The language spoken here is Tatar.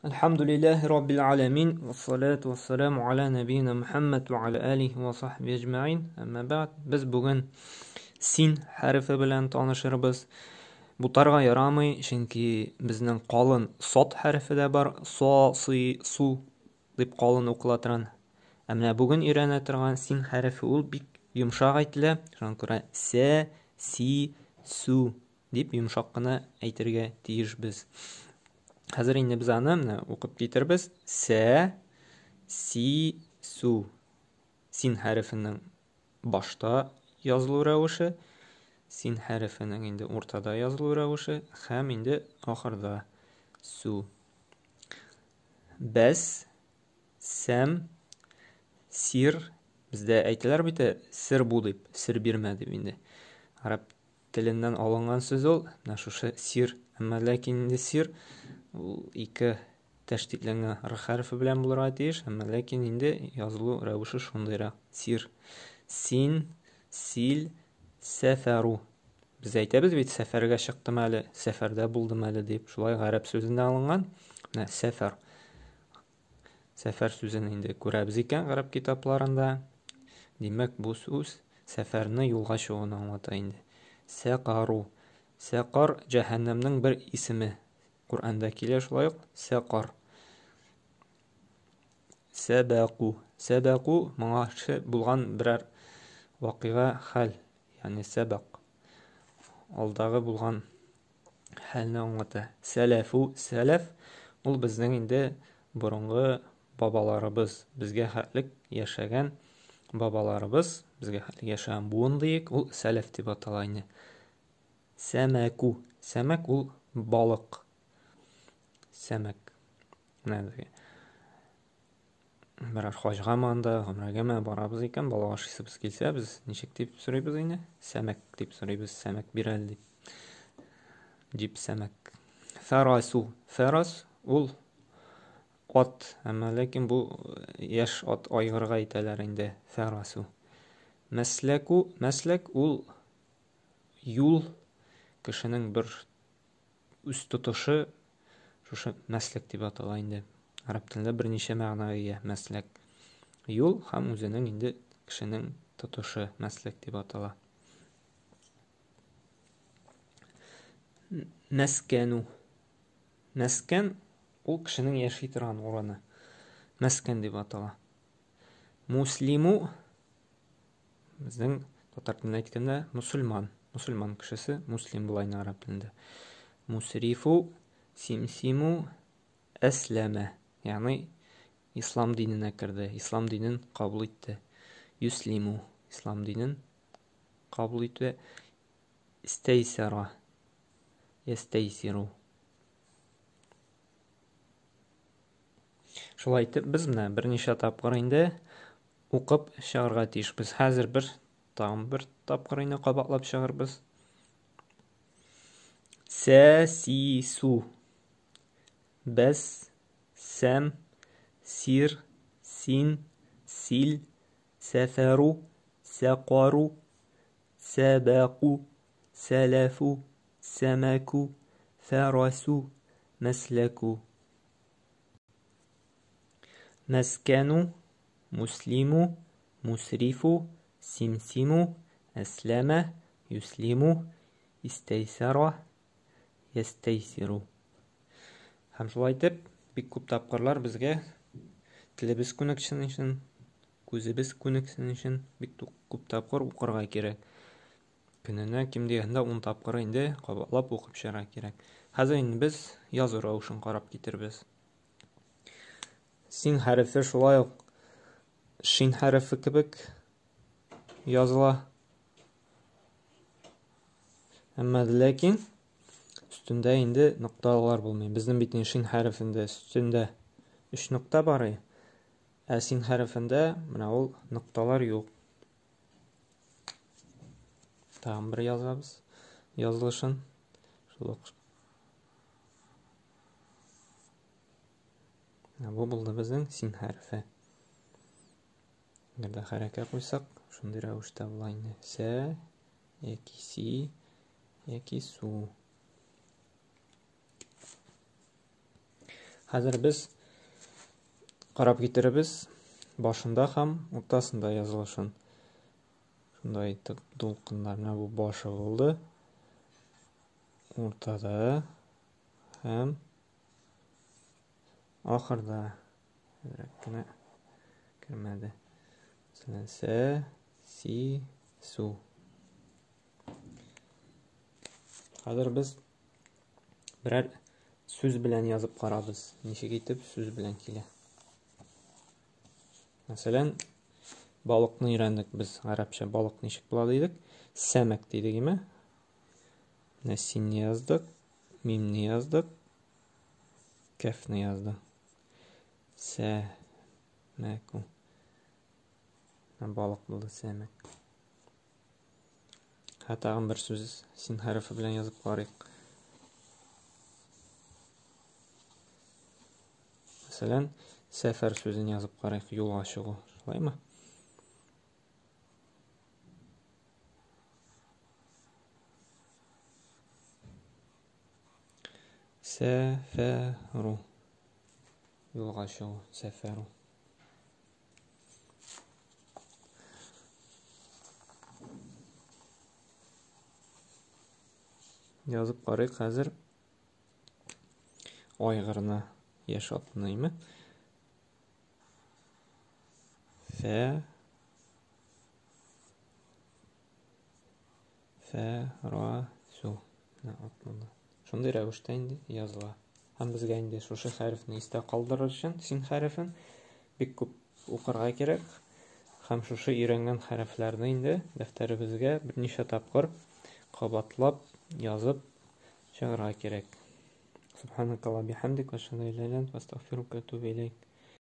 Әлхәмдүлилләһи раббил аләмин, вассалату вассаламу аля нәбиина Мухәммәд ва аля алихи ва сахбихи әҗмәин. Әмма бәгъд, без бүген син хәрефе белән танышырбыз. Бутарга ярамый, чөнки безнең калын сод хәрефе дә бар. Со, сы, су дип калын укыла торган. Ә менә бүген өйрәнә торган син хәрефе ул бик йомшак әйтелә. Шуңа күрә сә, си, су дип йомшак кына әйтергә тиешбез. Хәзер инде без аны менә укып китербез. Сә, си, су. Син хәрефенең башта язылу рәвеше, син хәрефенең инде уртада язылу рәвеше һәм инде ахырда су. Бәс, сәм, сир. Бездә әйтәләр бит, сер бу дип, сер бирмә дип инде. Гарәп теленнән алынган сүз ул, менә шушы сир. Әмма ләкин инде сир ул ике тәшдидләнгән р хәрефе белән булырга тиеш, әмма ләкин инде язылу рәвеше шундыйрак. Сир. Син, сил, сәфәру. Без әйтәбез бит, сәфәргә чыктым әле, сәфәрдә булдым әле дип. Шулай гарәп сүзеннән алынган. Менә сәфәр. Сәфәр сүзен инде күрәбез икән гарәп китапларында. Димәк, бу сүз сәфәрне юлга чыгуны аңлата инде. Сәкару. Сәкар җәһәннәмнең бер исеме. Коръәндә килә шулай ук сәкар. Сәбәку. Сәбәку моңарчы булган берәр вакыйга, хәл, ягъни сәбәк. Алдагы булган хәлне аңлата. Сәләфу, сәләф ул безнең инде борынгы бабаларыбыз, безгә хәтлек яшәгән бабаларыбыз, безгә хәтлек яшәгән буын диек, ул сәләф дип атала инде. Сәмәку, сәмәк ул балык. Сәмәк. Менә безгә берәр хаҗгамы анда, гомрәгәме барабыз икән, балык ашыйсыбыз килсә, без ничек дип сорыйбыз инде? Сәмәк дип сорыйбыз, сәмәк бир әле дип. Дип сәмәк. Фәрасу. Фәрас ул ат, әмма ләкин бу яшь ат айгырга әйтәләр инде, фәрасу. Мәсләку, мәсләк ул юл, кешенең бер үз тотышы шушы мәсләк дип атала инде. Гарәп телендә берничә мәгънәгә ия мәсләк. Юл һәм үзенең инде кешенең тотышы мәсләк дип атала. Мәскәнү. Мәскән ул кешенең яши торган урыны. Мәскән дип атала. Муслиму безнең татар телендә әйткәндә мусульман. Мусульман кешесе муслим була инде гарәп телендә. Мусрифу, симсиму, әсләмә. Ягъни ислам диненә керде, ислам динен кабул итте. Юслиму, ислам динен кабул итү. Истәйсәра, ястәйсиру. Шулай итеп, без менә берничә тапкыр инде укып чыгарга тиешбез. Хәзер бер тагын бер тапкыр инде кабатлап чыгарбыз. Сә, си, су. Бәс, сәм, сир, син, сил, сәфәру, сәкару, сәбәку, сәләфу, сәмәку, фәрасу, мәсләку. Мәскәну, муслиму, мусрифу, симсиму, әсләмә, юслиму, истәйсәра, ястәйсиру. Һәм шулай итеп, бик күп тапкырлар безгә телебез күнексен өчен, күзебез күнексен өчен бик күп тапкыр укырга кирәк. Көненә ким дигәндә 10 тапкыр инде кабатлап укып чыгарга кирәк. Хәзер инде без язу рәвешен карап китербез. Син хәрефе шулай ук шин хәрефе кебек языла. Әмма ләкин өстендә инде нокталар булмый. Безнең бит инде шин хәрефендә өстендә өч нокта бар. Ә син хәрефендә менә ул нокталар юк. Тагын бер язабыз. Язылышын. Шул ук. Бу булды безнең син хәрефе. Әгәр дә хәрәкә куйсак, шундый рәвештә була инде. Сә яки си яки су. Хәзер без карап китеребез башында һәм уртасында язылышын. Шундай итеп дулкыннар, менә бу башы булды. Уртада һәм ахырда. Әзрәк кенә кермәде. Мәсәлән, сә, си, су. Хәзер без берәр сүз белән язып карабыз. Ничек итеп сүз белән килә. Мәсәлән, балыкны өйрәндек без гарәпчә. Балык ничек була дидек? Сәмәк дидек, име? Менә синне яздык, мимне яздык, кәфне яздык. Сәмәку. Балык булды сәмәк. Һә, тагын бер сүз син хәрефе белән язып карыйк. Мәсәлән, сәфәр сүзен язып карыйк, юлга чыгу. Шулаймы? Сәфәру. Юлга чыгу, сәфәру. Язып карыйк хәзер. Айгырны, яшь атны, име? Фә Фә ра су. Менә ат булды. Шундый рәвештә инде языла. Һәм безгә инде шушы хәрефне истә калдырыр өчен, син хәрефен бик күп укырга кирәк. Һәм шушы өйрәнгән хәрефләрне инде дәфтәребезгә берничә тапкыр кабатлап язып чыгарга кирәк. Субханакалла бихамдик, ва ашһаду ан ла иляха илля анта, астагфирука ва атубу иләйк.